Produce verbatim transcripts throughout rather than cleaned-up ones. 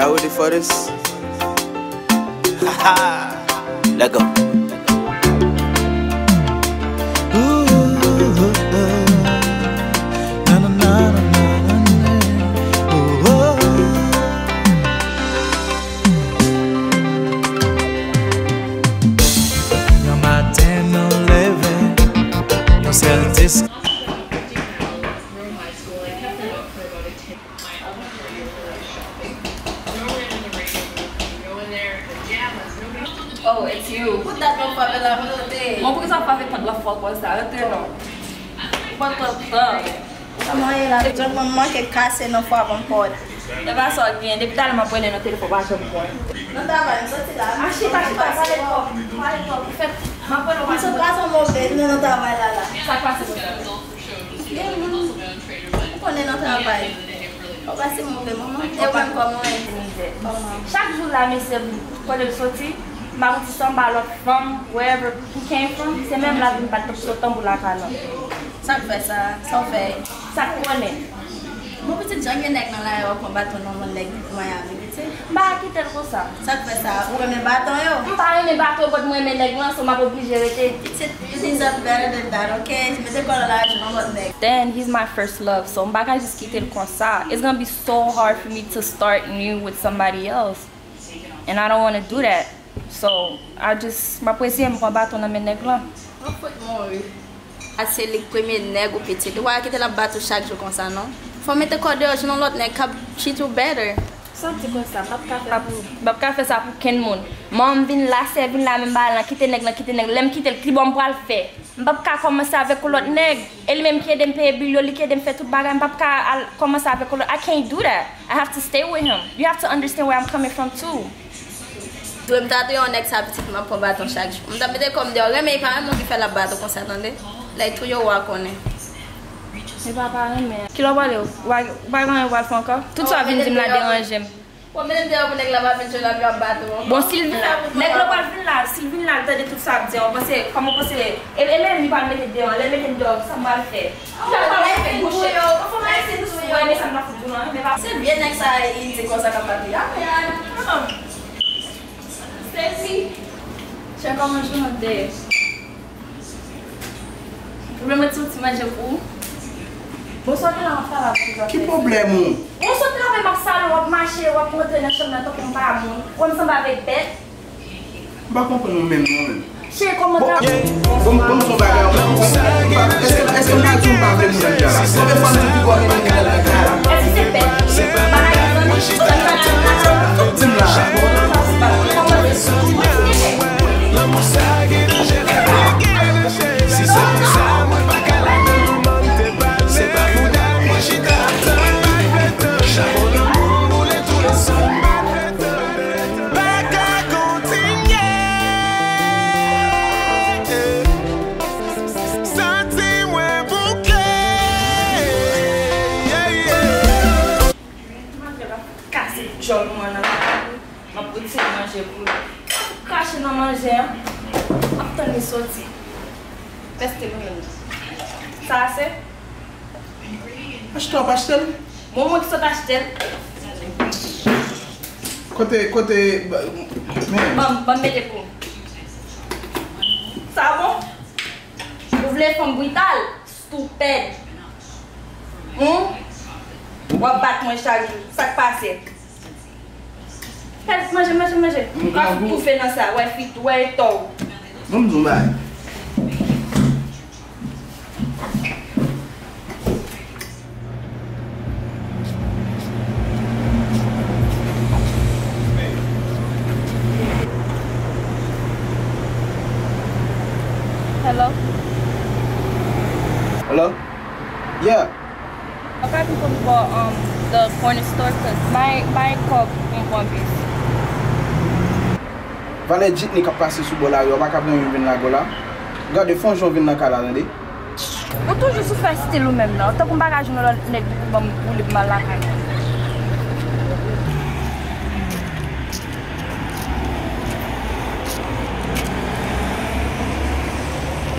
Y'all ready for this? Ha ha! Let go. Yon maten nou leve, yon sèl dis- Oh, it's you. Pou dat mwen frape la, pou note. Bon, poukisa w frape pòt la fò konsa? Rantre non. Ou pa t pran tan. Kòman ye la? Jòt mwen manke kase nan fwa ban pòt. E pa sa w gen. Depi talè m ap rele nan telefòn, w pa janm pran. Nan travay, m soti la. A, chita, chita, pale fò. Pale fò. Ou fè, m ap rele w. M sot pase yon move jounen nan travay la, la. Sa k pase konsa? Ou konnen nan travay. Ou pase move moman. E ou menm kòman w ye? Mizè. Kòman? Chak jou la, mesye, kote l soti, m ap di sanba lòt fanm, wherever he came from, se menm lavi m pa t ap sot tanbou lakay lan. Sa k fè sa? Sa w fè? Sa k konnen? Bon, pitit, jan gen nèg nan lari, w ap pran baton nan men nèg Miami, pitit. M pa kite l konsa. Sa k fè sa? Ou renmen baton yo? M pa renmen baton yo, but mwen renmen nèg lan, so m ap oblije rete. Pitit, you deserve better than that, ok? Mete kò w nan lari, jwenn yon lòt nèg. Then, he's my first love, so m pa ka jis kite l konsa. It's gonna be so hard for me to start new with somebody else. And I don't wanna do that. So, I just, m ap eseye m pran baton nan men nèg lan. Mwen fout mouri. A se li k premye nèg ou pitit. Ou pa kite l ap bat ou chak jou konsa, non. Fò w mete kò deyò, jwenn yon lòt nèg k ap treat ou better. Sa w di konsa, m p ap ka fè pou ou. M p ap ka fè sa pou kenn moun. Manman m vin la, sè vin la, menm bagay lan, kite nèg lan, kite nèg. Lè m kite l, ki bò m pral fè? M p ap ka kòmanse avèk yon lòt nèg. E li menm ki ede m peye bil yo, li ki ede m fè tout bagay. M p ap ka al kòmanse avèk yon lòt. I can't do that. I have to stay with him. You have to understand where I'm coming from too. Dwe m ta touye yon nèg sa pitit m ap pran baton chak jou. M t ap mete kò m deyò. Renmen, li pa renmen moun ki fè l ap bat ou konsa, tande. Lè l touye w, w a konnen. Li pa pa renmen. Kilè w prale? Ou pa, ou pa gen anyen ou pral fè ankò? Tout sa w vin di m la deranje m. Bon, mete m deyò pou nèg la pa vin jwenn avè w ap bat ou ankò. Bon, si l vin la, nèg la pral vin la, si l vin la, l tande tout sa ap di an, w panse, kòman w panse, e, e menm li pral mete deyò, lè l mete m deyò, sa m pral fè? Ou pral fè bouche. Anfòm ayisyen nou sou wè, men sa m ta fout di w lan, men pa. Se vye nèg sa, li di konsa k ap bat li. Apre a, non. Sezi. Chè kòman jounen an te ye? Ou vle mwen ti manje pou ou? Bon, sòti la, m ap pale avè w. Ki pwoblèm ou? Bon, sòti la, m ap sale, w ap mache, w ap rantre nan chanm nan tankou m pa moun. Ou wè m sanble avèk bèt? M pa konprann ou menm, non, menm. Cheri, kòman w ap... Bon, bon, bon, son bagay, ou menm, ou pa, èske, èske m ta di w m pa vle moun nan kay la? Konbyen fwa m di w pou w pa vle moun nan kay la? Èske se bèt? Bagay ki zanmi, di m la. Lanmou sa gen danje, gen danje. Si se pou sa, mwen pa ka lage l, man te pase. Se pa bouda mwen chita ap tann, m pa t vle tann. Chabon lanmou m boule tou leson, m pa t vle tann. Pa ka kontinye. Santi mwen bouke. Yeah, yeah. Mwen ap kase djòl mwen nan. M ap retire manje pou li. M ap krache nan manje an. M ap tann li soti. Pèske nou menm. Sa ase? Achte w ap achte l? Bon, mwen ki sot achte l. Kote, kote, men. Ban m, ban m mete pou ou. Sa bon? Ou vle fanm brital? Stupid. Hum? W ap bat mwen chak jou. Sa k pase? Fè manje, manje, manje. M ka fout toufe nan sa. Wè fi, wè etò w. Ban m di w bagay. Hello? Hello? Yeah. Ou ka vin pou m bò, um, the corner store, 'cause my, my kòb pou m pran bis. Valè jitni k ap pase sou bò lari a, ou pa ka pran youn vin lage w la? Gade, fè yon jan w vin nan kay la, tande? Ou toujou sou fè stil ou menm nan. Tankou m pa ka jwenn yon lòt nèg pou ban m boule pou m al lakay mwen.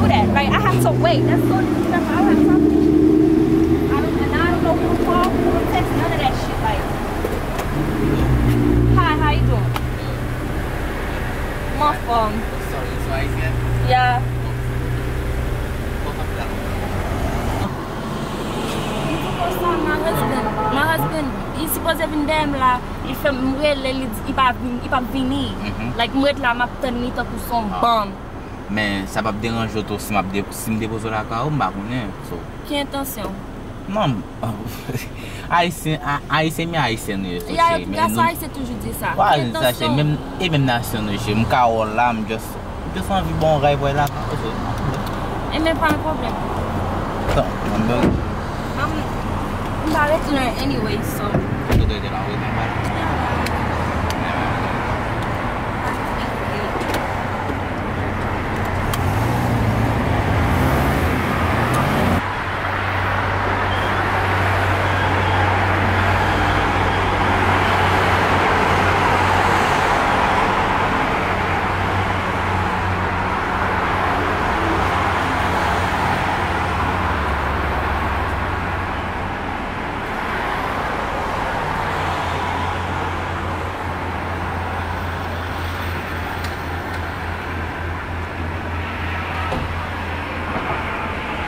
Do that. Like, I have to wait. That's the only reason I have time. I don't, and I don't know who to call, who to text, none of that shit. Like, Um, Sorry, so I can. Yeah. Bon. Bon, pa pale. Li di konsa, my husband, my husband, li sipoze vin dèyè m la, li fè m rele, li di, li pa vin, li p ap vini. Mhm. Like, m ret la, m ap tann li tankou se yon bum. Men, sa p ap deranje w tou si m ap de-, si m depoze w lakay ou, m pa konnen. So. Ki entansyon? Non, Ayisyen, a-, Ayisyen, men Ayisyen nou ye, so, cheri. Gason ayisyen toujou di sa. Ki entansyon? Menm, e menm nasyon nou, cheri. M ka wè w la, m just, m just anvi ba w yon ray pou w lakay ou, so. E men pa yon pwoblèm. Tan, mwen menm. M pa ret lwen anyway, so. Ou te rete la, ou rete anba la.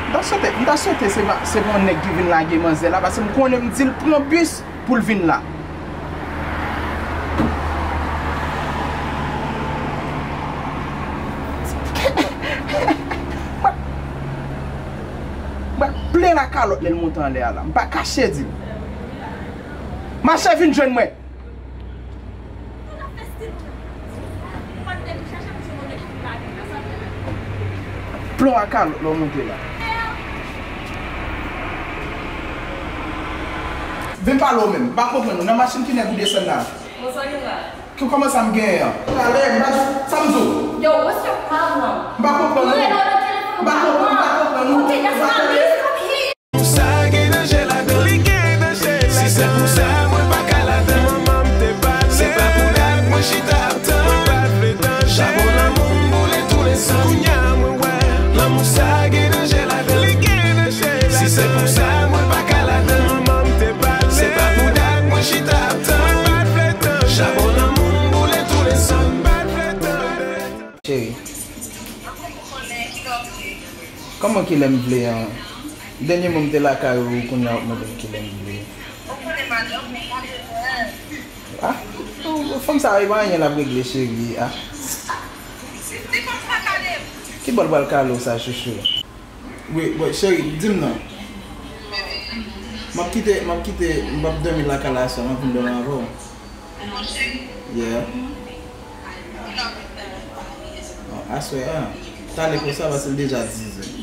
M ta swete, m ta swete se pa, se pa yon nèg ki vin lage manzè la, paske m konnen m di l pran bis pou l vin la. Mwen, mwen plen lakalòt lè l monte anlè a la. M pa kache di l. Mache vin jwenn mwen. Plon a kalòt lè w monte la. Vin pale w menm. M pa konprann ou. Nan machin ki nèg ou desann la? Ki kòman sa m genyen an? Talè, m pa di, sa m di w? Yo, what's your problem? M pa konprann ou. M pa konprann, m pa konprann ou. Okay, that's not me. Sa gen danje ladan. Li gen danje ladan. Si se pou sa, mwen pa ka ladan. Manman m te pale. Se pa pou dat mwen chita ap tann. Mwen pa vle danje. Chabon lanmou m boule tou le san. Kounya mwen wè. Lanmou sa gen danje ladan. Li gen danje ladan. Si se pou sa, mwen pa ka ladan. Manman m te pale. Se pa pou dat mwen chita ap tann. Mwen pa vle danje. Chabon lanmou m boule tou le san. Mwen pa vle danje. Cheri. Kòman kilè m vle an? Dènye mwa m te lakay ou, kounye a w ap mande m kilè m vle. Ah, fanm sa a, e pa anyen l ap regle, cheri, ah. Ki bò l pral kale w sa, chouchou? Wi, bon, cheri, di m non. M ap kite, m ap kite, m p ap dòmi lakay la aswè, m ap vin dòmi avè w. Yeah. Oh, aswè a. Talè konsa, paske l deja dizè.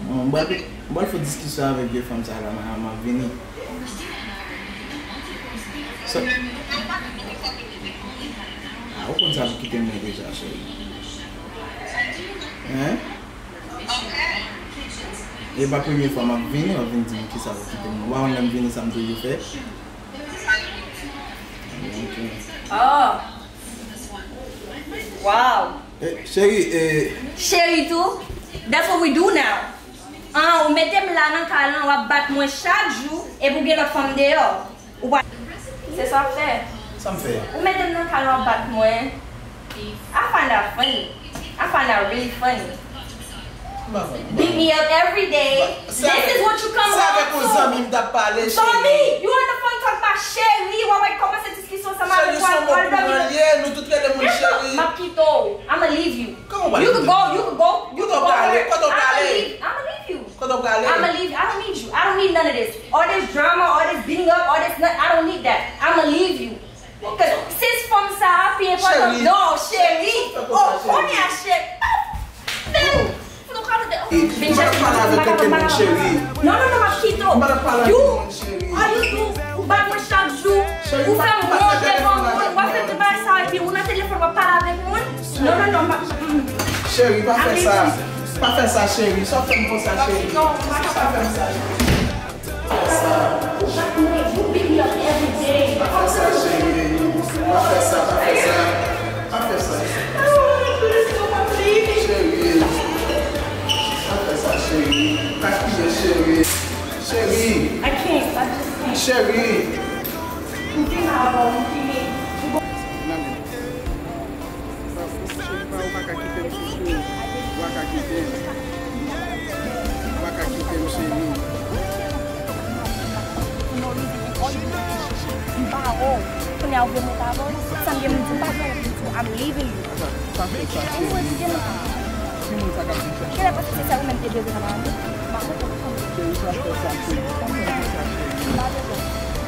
Bon, m pral, m pral fè diskisyon avèk vye fanm sa la, m a, m a vini. So, ah, ou konn sa pou kite mwen deja, cheri. Hein? E pa premye fwa m ap vini, w ap vin di m kisa pou kite mwen. Ou pa konn lè m vini sa m toujou fè? Ok. Oh. Wow. Eh, cheri, eh. Cheri tou? That's what we do now. Ah, ou mete m la nan kay lan, w ap bat mwen chak jou, epi w gen lòt fanm deyò. Ou pa. Se sa w ap fè. Sa m fè? Ou mete m nan kay lan, w ap bat mwen. I find that funny. I find that really funny. Beat me up every day. This is what you come home to. Sa avèk yon zanmi m t ap pale, cheri. Zanmi, you on the phone talk about cheri, w ap kòmanse diskisyon ansanm avè m, w ap al dòmi. Cheri, se yon bon kouman l ye, nou tout rele moun cheri. M ap kite w. I'ma leave you. Kòman w pral kite m? You could go, you could go, you could go. Kote w prale? Kote w prale? I'ma leave, I'ma leave you. Kote w prale? I'ma leave, I don't need you. I don't need none of this. All this drama, all this beating up, all this, I don't need that. I'ma leave you. Sis fanm sa a pi enpòtan. Non, cheri. Oh, kounye a, cheri. Ou pa ka pale avèk okenn moun, cheri. Non, non, non, m ap kite w. Ou pa ka pale avèk okenn moun, cheri. All you do, ou bat mwen chak jou. Ou fè m wont devan moun. W ap fè tout bagay sa epi ou nan telefòn w ap pale avèk moun. Non, non, non, m ap. Cheri, pa fè sa. Pa fè sa, cheri. Sa w fè m konsa, cheri. Pa fè m sa, cheri. Pa fè sa. Pa fè sa, cheri. Pa fè sa, pa fè sa. Pa fè sa. Cheri. Pa fè sa, cheri. Pa kriye, cheri. Cheri. Cheri. Kounye a ou vle monte avè w? Sa m gen pou m di w, m pa gen anyen pou m di w, I'm leaving you. Sa fè sa, cheri? Ki moun sa k ap vin chèche? Genlè paske se sèl ou menm ki te bezwen nan lavi. M pa konprann. Cheri, sa fè sa, cheri? Sa fè sa, cheri? M pa bezwen.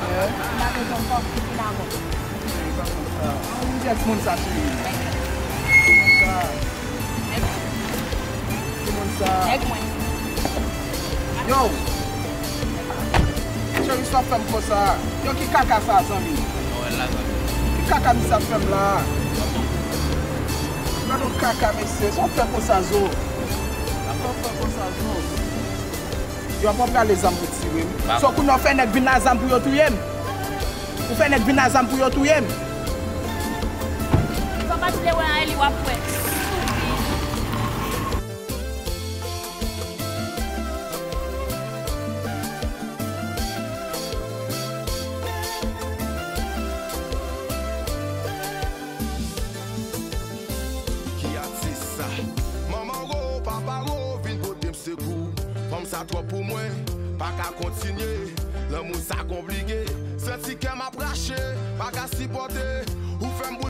Hein? M pa bezwen, m pa vle vin avè w. Cheri, pa konn sa. Ki moun sa, cheri? Ki moun sa? Ki moun sa? Nèg mwen. Yo! Cheri, sa w ap fè m konsa? Yo, ki kaka sa, zanmi? Ki kaka misye ap fè m la? Gad yon kaka, mesye. Sa w ap fè konsa, Zo? Sa w ap fè konsa, Zo? Yo, ap prale zam pou tire m. So, kounye a w fè nèg vin a zam pou yo touye m? Ou fè nèg vin a zam pou yo touye m? Fò pa t vle wè a, li w ap wè. Ki atis sa? Manman Ro, papa Ro, vin pote m sekou. Fanm sa twòp pou mwen, pa ka kontinye. Lanmou sa konplike, santi kè m ap rache, pa ka sipòte. Ou fè m